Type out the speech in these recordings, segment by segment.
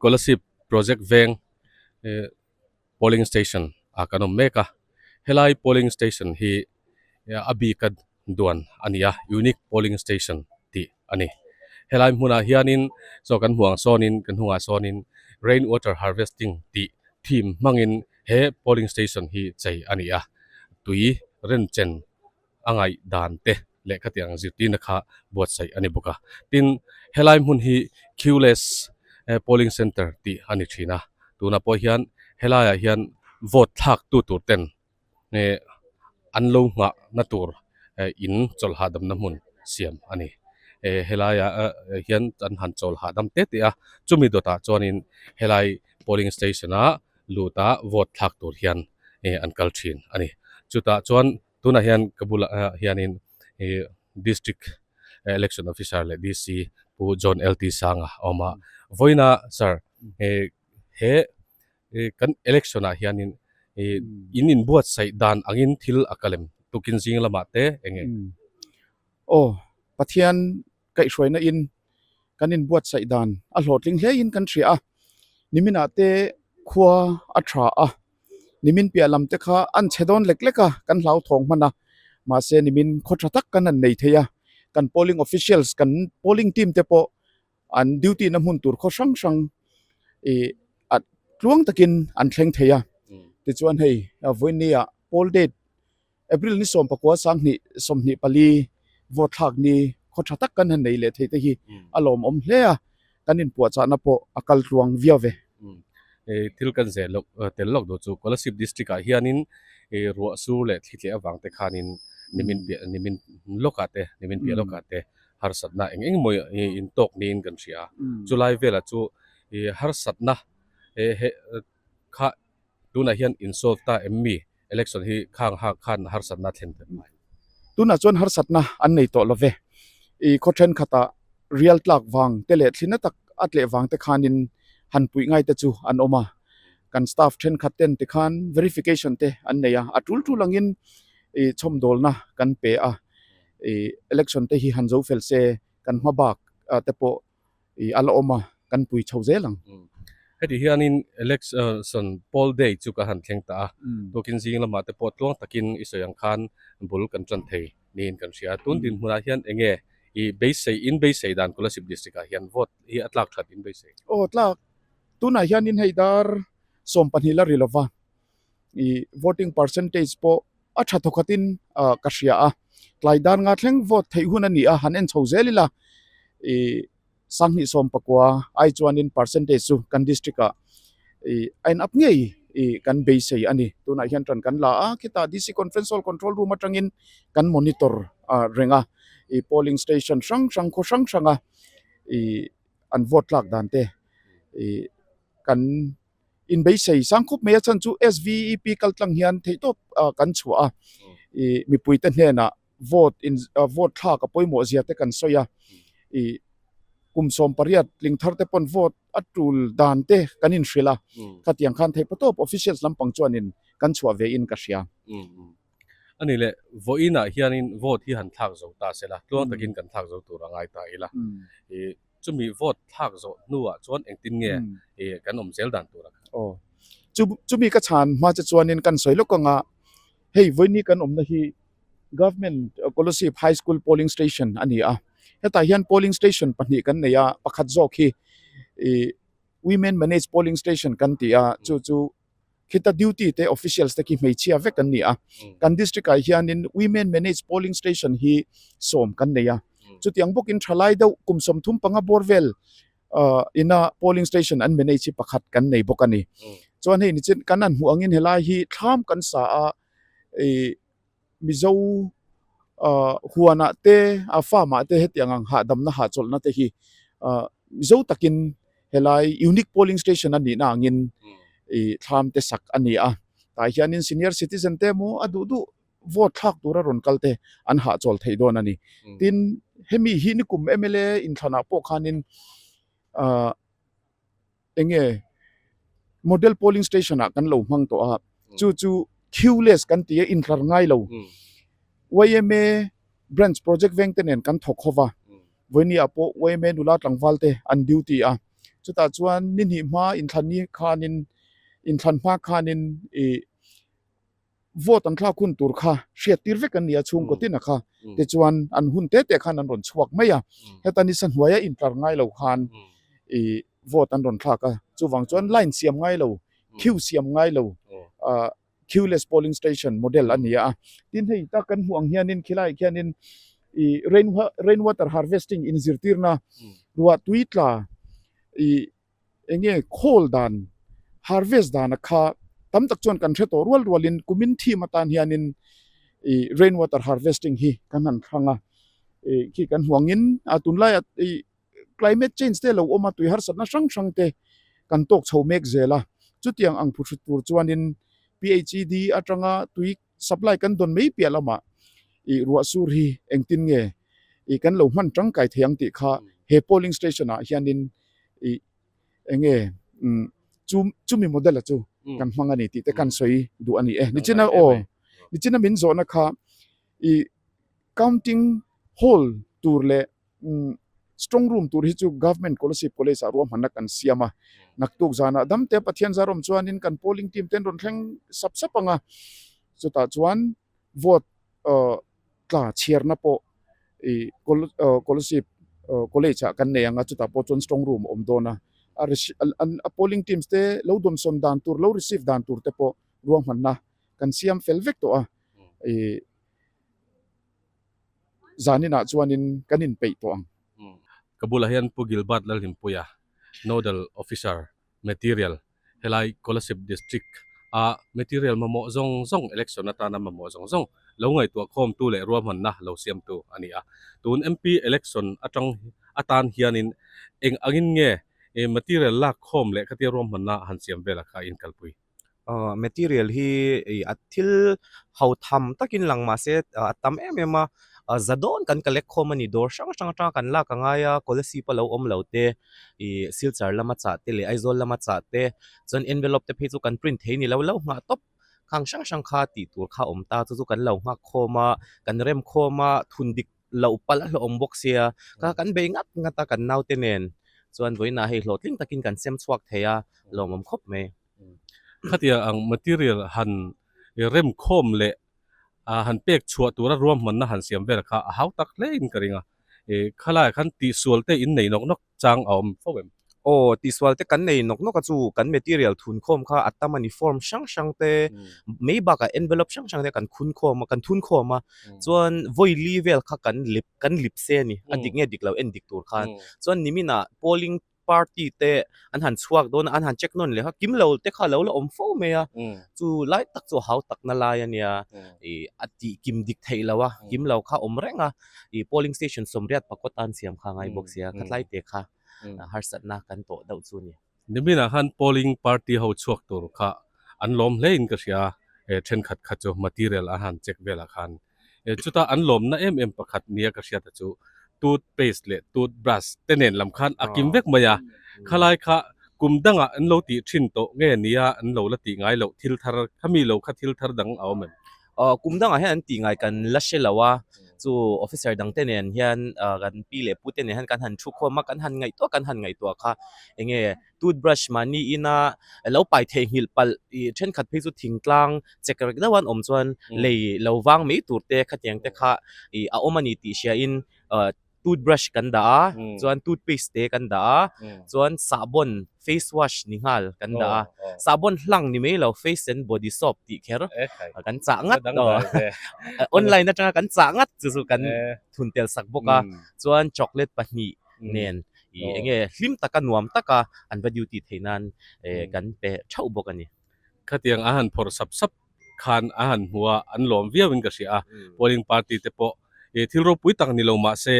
Kolasib Project Veng eh polling station ah kan awm mek a, helai polling station hi a bik a duan a ni a, unique polling station tih a ni. Helai hmunah hianin chaw kan hmuh ang sawnin kan hnungah sawnin rain water harvesting tih theme hmangin he polling station hi chei a ni a, tui remchen a ngaih dan te leh khatiang zirtirna kha buatsaih a ni bawk a. Tin, helai hmun hi queueless polling centre tih a ni thin a, tunah pawh hian helaiah hian vote thlak tu tur ten an lo nghah na tur in chawlh hahdamna hmun siam a ni. Helaiah hian an han chawl hahdam te te a, chumi dawtah chuanin helai polling station ah luta vote thlak tur hian an kal thin a ni. Chutah chuan Tunah hian ka bulah hianin ih District Election Officer leh DC Pu John LT Sanga a awm a. Vawiina sir ih he ih kan election ah hianin ih in inbuatsaih dan angin thil a kal em? Tukin zing lamah te eng nge? Aw, Pathian kaihhruaina in kan inbuatsaih dan a hlawhtling hle in kan hria a, niminah te khua a tha a, nimin piah lam te kha an chhe dawn lek lek a, kan hlauthawng hman a, mahse nimin khaw tha tak kan han nei thei a, kan polling officials kan polling team te pawh an duty na hmun tur khaw hrang hrang ih a tluang takin an thleng thei a, tichuan hei vawiin ah poll date April ni 14 2024 vote thlak ni khaw tha tak kan han nei leh thei te hi a lawmawm hle a, kan inpuahchahna pawh a kal tluang viau ve. Thil kan zeh lawk tel lawk duh chu Kolasib District ah hianin ruah sur leh thli tleh avang te khanin nimin piah nimin lawkah te nimin piah lawkah te harsatna eng eng emaw intawk niin kan hria a, chulai velah chu harsatna kha Tunah hian in solve ta em mi? Election hi khang ha khan harsatna a thlen tawh mai. Tunah chuan harsatna an nei tawh lo ve. I khaw thenkhatah rial tlak vang te leh thlina tak a tleh vang te khanin han puih ngai te chu an awm a. Kan staff thenkhat ten tikhan verification te an nei a, a tul tul angin i chhawmdawlna kan pe a. I election te hi han zo fel se kan hma bak te pawh i a la awm a, kan pui chho zel ang. Heti hianin Election Poll Day chu ka han thleng ta a, tukin zing lamah te pawh tluang takin i sawi ang khan bul kan tan thei niin kan hria. Tun dinhmunah hian eng nge i beisei, in beisei dan Kolasib District ah hian vote hi a tlak that in beisei? Aw tlak, tunah hianin hei dar 12 la ri lova, i voting percentage pawh a tha thawkhatin ka hria a, tlai dan nga thleng vote theih hun a ni a, han en chho zel ila i 2019 ai chuanin percentage chu kan district ah i a in up ngei i kan beisei a ni. Tunah hian tan kan la a, khitah DC conference hall control room atangin kan monitor reng a, i polling station hrang hrang khaw hrang hrang a i an vote tlak dan te i kan inbeisei sang khawp mai a chhan chu SVEP kal tlang hian theihtawp kan chhuah a ih mipuite hnenah vote in vote thlak a pawimawh zia te kan sawi a ih kum 18 tling thar te pawn vote a tul dan te kan inhrilh a khatiang khan theih patawp officials lampang chuanin kan chhuah ve in ka hria. Ani leh vawiinah hianin vote hi han thlak zo ta se la, tluang takin kan thlak zo tur a ngai ta ila. Ih chumi vote thlak zawh hnuah chuan engtin nge ih kan awm zel dan tur a kha? Aw, chu chumi ka chhan hma che chuanin kan sawi lawk anga hei vawiini kan awmna hi Government Kolasib High School Polling Station a ni a, hetah hian polling station pahnih kan nei a, pakhat zawk hi ih Women Managed Polling Station kan ti a, chu chu Khita duty te officials te khi hmeichhia vek an ni a, kan district ah hianin women managed polling station hi sawm kan nei a, chutiang bawkin thalai deuh kum 35 bawr vel ina polling station an manage hi pakhat kan nei bawk a ni. Chuan hei nichin kan han hmuh angin helai hi thlam kan sa a ih Mizo huanah te a farm ah te hetiang ang hahdamna hahchawlhna te hi Mizo takin helai unique polling station a nihna angin ih thlam te sak a ni a, tah hianin senior citizen te emaw a duh duh vote thlak tura rawn kal te an hahchawl theih dawn a ni. Tin, hemi hi nikum mla inthlanah pawh khanin ah eng nge model polling station ah kan lo hmang tawh a chu chu queueless kan ti a intlar ngai lo yma branch project veng te nen kan thawk ho va vawinia pawh yma nula tlangval te an duty a. Chutah chuan ni hnih hma inthlan ni khanin inthlan hma khanin ih vote an thlak hun tur kha hriat tir vek an ni a chhungkaw tin a kha tichuan an hun te te khan an rawn chhuak mai a heta nisa hnuaia intlar ngai lo khan ih vote an rawn thlak a chuvang chuan line siam ngai lo queue siam ngai lo ah queueless polling station model a ni a tin hei tak kan hmuh ang hianin khilaiah khianin ih rain rain water harvesting inzirtirna ruah tui tla ih eng nge khawl dan harvest dana kha tam tak chuan kan hre tawh rual rualin kumin thim atan hianin ih rain water harvesting hi kan han thlang a ih khi kan hmuangin a tunlaiah ih climate change te lo awm a tui harsatna hrang hrang te kan tawk chho mek zel a chutiang ang phuhrut tur chuanin P_H_E_D atanga tui supply kan dawn mai piah lamah ih ruah sur hi engtin nge ih kan lo hman tangkai thei ang tih kha he polling station ah hianin ih eng nge umm chu chumi model a chu kan hmang a ni tih te kan sawi duh a ni e nichina aw nichina min zawhna kha ih counting hall tur leh umm strong room tur hi chu government scholarship college ah ruahmanna kan siam a naktuk zanah dam te Pathian zar awm chuanin kan polling team te an rawn thleng sap sap ang a chutah chuan vote ah tla chhiarna pawh ih scholarship college ah kan nei ang a chutah pawh chuan strong room a awm dawn a a polling teams te lo dawnsawn dan tur lo receive dan tur te pawh ruahmanna kan siam fel vek tawh a ih. Zaninah chuanin kan inpeih tawh ang. Ka bulah hian Pu Gilbert Lalhimpuia, Nodal Officer, Material, helai Kolasib District a material mamawh zawng zawng election atana mamawh zawng zawng lo ngaihtuah khawmtu leh ruahmanna lo siamtu a ni a. Tun MP election atang atan hianin eng angin nge material lak khawm leh khatia ruahmanna han siam velah kha inkalpui? Aw material hi ih a thil ho tham takin lang mah se a tam em em a za dawn kan collect khawm a ni dawr hrang hrang atanga kan lak a ngai a Kolasib a lo awm lo te ih Silchar lama chah te leh Aizawl lama chah te chuan envelope te phei chu kan print thei ni lo lo nghah tawp khang hrang hrang kha tih tur kha a awm ta chu chu kan lo nghak khawm a kan rem khawm a thun dik loh palh a hlawhawm bawk sia ka kan bei ngat ngat a kan naute nen chuan vawiinah hei hlawhtling takin kan sem chhuak thei a lawmawm khawp mai. Khatia ang material han rem khawm leh han pek chhuah tura ruahmanna han siam vel kha a hau tak hle in ka ring a, khalaiah khan tihsual te in nei nawk nawk chang a awm fo em? Aw, tihsual te kan nei nawk nawk a chu kan material thun khawm kha a tam a ni, form hrang hrang te mai bakah envelope hrang hrang te kan khun khawm a, kan thun khawm a, chuan vawi li vel kha kan lip kan lip se a ni, a dik nge dik lo en dik tur khan, chuan niminah polling party te an han chhuak dawn a an han check nawn leh kha kim lo te kha a lo la awm fo mai a chu lai tak chu a hau tak na lai a nia ih a tih kim dik theih lo a kim lo kha a awm reng a ih polling station sawmriat pakawt a an siam kha a ngai bawk sia khatlai te kha harsatna kan tawh deuh chu a ni. Niminah khan polling party ho chhuak tur kha an lawm hle in ka hria a thenkhat kha chu material an han check velah khan Chuta an lawmna em em pakhat nia ka hriat a chu tooth paste leh tooth brush te nen lam khan a kim vek mai a, khalai kha kum dangah an lo tih thin tawh nge nia an lo la tih ngai loh thil thar khami lo kha thil thar dang a awm em? Aw kum dangah hian an tih ngai kan la hre lo a, chu officer dang te nen hian kan pi leh pu te nen hian kan han thu khawm a, kan han ngaihtuah kan han ngaihtuah kha eng nge tooth brush mahni ina lo pai theihnghilh palh ih thenkhat phei chu thingtlang chek rek deuh an awm chuan lei lo vang mai tur te khatiang te kha ih a awm a ni tih hria in ah tooth brush kan dah a chuan tooth paste te kan dah a chuan sahbawn face wash ni nghal kan dah a sahbawn hlang ni mai lo face and body soap tih kher kan chah ngat online atanga kan chah ngat chu chu kan thun tel sak bawk a chuan chocolate pahnih nen ih eng nge hlim taka nuam taka an va duty theih nan eh kan pe theuh bawk a ni. Khatiang a han phawrh sap sap khan a han hmu a, an lawm viau in ka hria a, polling party te pawh ih thil ropui tak ni lo mah se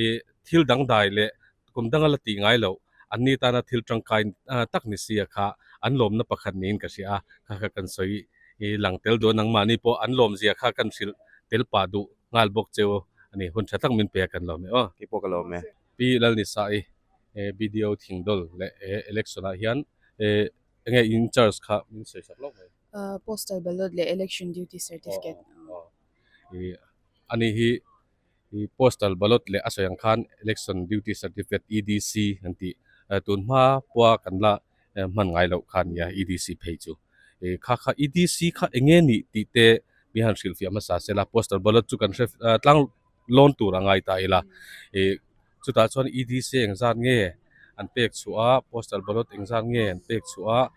ih thil dangdai leh kum danga la tih ngai loh an ni tana thil tangkai tak ni sia kha an lawmna pakhat niin ka hria a, kha kha kan sawi ih lang tel duh a nangmahni pawh an lawmzia kha kan hrilh tel pah duh nghal bawk cheu a ni. Hun tha tak min pe a kan lawm e aw. Kei pawh ka lawm e. Pi Lalnisa'i BDO Thingdawl leh he election ah hian enge in charge kha min sawi sak lawk mai. Postal ballot leh election duty certificate. Ani hi postal ballot leh a sawi ang khan election duty certificate EDC an tih. Tun hma pawha kan la hman ngai loh kha a nia EDC phei chu. Kha kha EDC kha eng nge nih tih te mi han hrilhfiah hmasa se la, postal ballot chu kan hre tlang lawn tur a ngai ta ila. Chutah chuan EDC engzat nge an pek chhuah a, postal ballot engzat nge an pek chhuah a,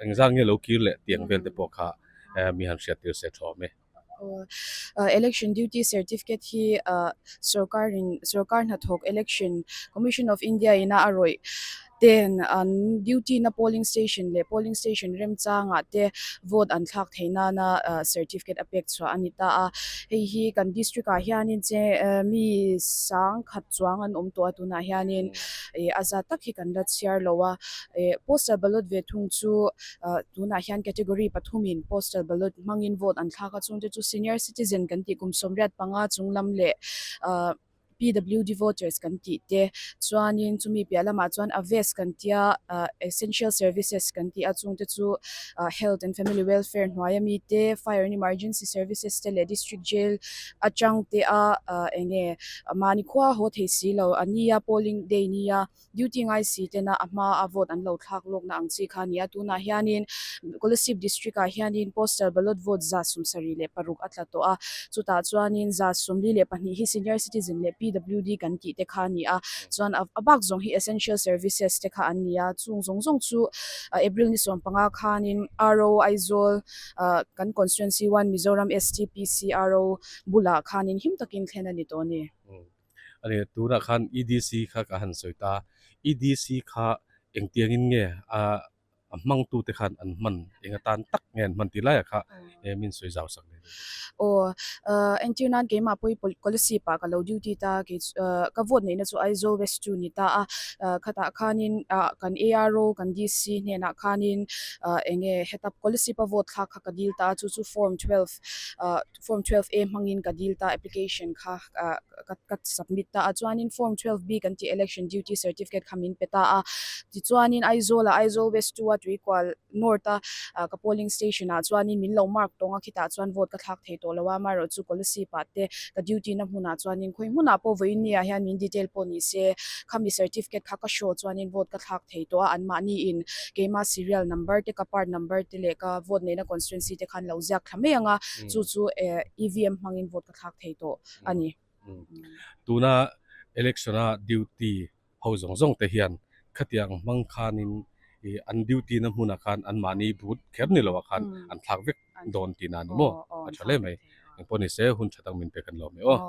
engzat nge lo kir leh tih ang vel te pawh kha mi han hriattir se tha awm e. Election duty certificate hi sorkar in sorkar hnathawk election commission of India ina a rawih ten an duty na polling station leh polling station remchangah te vote an thlak theih nana certificate a pek chhuah a ni ta a, hei hi kan district ah hianin che mi sang khat chuang an awm tawh a tunah hianin ih a zat tak hi kan la chhiar lo a, ih postal ballot ve thung chu. Tunah hian category pathumin postal ballot hmangin vote an thlak a, chungte chu senior citizen kan tih kum 85 chunglam leh PWD voters kan tih te chuanin chumi piah lamah chuan AVES kan tia essential services kan tih a, chungte chu health and family welfare hnuaia mite, fire and emergency services te leh district jail atang te a enge mahni khua haw thei si lo a nia polling day nia. Duty ngai si tena a hma a vote an lo thlak lawkna ang chi kha a ni a, tunah hianin Kolasib district ah hianin postal ballot vote 76 a tla tawh a, chutah chuanin 72 hi senior citizen leh PWD kan tih te kha a ni a, chuan a bak zawng hi essential services te kha an ni a, chung zawng zawng chu April ni 15 khanin RO Aizawl kan constituency one Mizoram STPC RO bulah khanin him takin thlen a ni tawh a ni. A ni, tunah khan EDC kha ka han sawi ta a, EDC kha engtiangin nge a a hmangtute khan an hman, eng atan tak nge an hman tih laiah kha min sawi zau sak leh deuh bawk. Aw, entir nan keimah pawh hi policy pah ka lo duty ta, kei chu ka vote neihna chu Aizawl West chu ni ta a, khatah khanin kan ARO kan DC hnenah khanin eng nge heta policy pa vote thlak kha ka dil ta a, chu chu form 12 form 12 A hmangin ka dil ta application kha ka ka submit ta a chuanin form 12 B kan tih election duty certificate kha min pe ta a tichuanin Aizawl ah Aizawl West 2 a Tuikual North a ka polling station ah chuanin min lo mark tawng a khitah chuan vote ka thlak thei tawh lo a amaherawhchu Kolasib ah te ka duty na hmunah chuanin khawi hmunah pawh vawiin ni ah hian min detail pawh ni se khami certificate kha ka show chuanin vote ka thlak thei tawh a anmahni in keima serial number te ka part number te leh ka vote neihna constituency te khan lo ziak thla mai ang a chu chu EVM hmangin vote ka thlak thei tawh a ni. Tuna election a duty ho zawng zawng te hian khatiang hmang khanin an duty na hmunah khan anmahni but kher ni loah khan an thlak vek dawn tihna a ni maw? A tha hle mai. Engpawh nise hun tha tak min pek an lo mai aw.